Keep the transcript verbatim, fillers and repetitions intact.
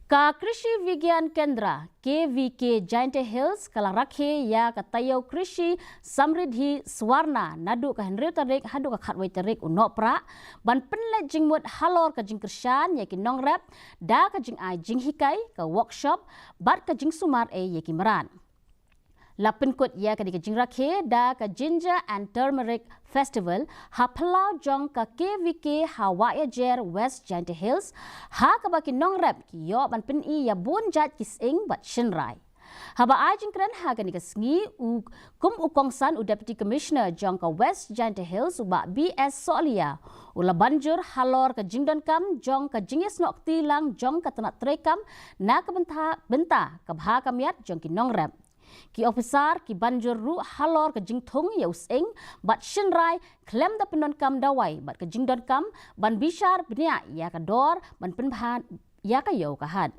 Ka Krishi Vigyan Kendra, K V K, Jaintia Hills ka la rakhe ïa ka taïew Krishi Samriddhi Swarna naduh ka hynriew tarik haduh ka khatwei tarik u Nohprah, ban pynleit jingmut halor ka jingkyrshan ïa ki nongrep da ka jingai jinghikai, ka workshop bad ka jingsumar ei ïa ki mrad. La pynkut ïa kane ka jingrakhe da ka Ginger and Turmeric Festival ha phyllaw jong ka K V K ha Wahiajer, West Jaintia Hills, ha kaba ki nongrep ki ïoh ban pyni ïa bun jait ki sying bad shynrai. Haba ai jingkren ha kane ka sngi, u kum u kongsan u Deputy Commissioner jong ka West Jaintia Hills, u Bah B S Sohliya, u la ban jur halor ka jingdonkam jong ka jingïasnoh kti lang jong ka tnat treikam na ka bynta, bynta ka bha ka miat jong ki nongrep. Ki ophisar ki ban jur ruh halor ka jingthung ïa u sying bad shynrai khlem da pyndonkam dawai bad ka jingdonkam ban bishar bniah ïa ka dor ban pynbha ïa ka ïew ka hat.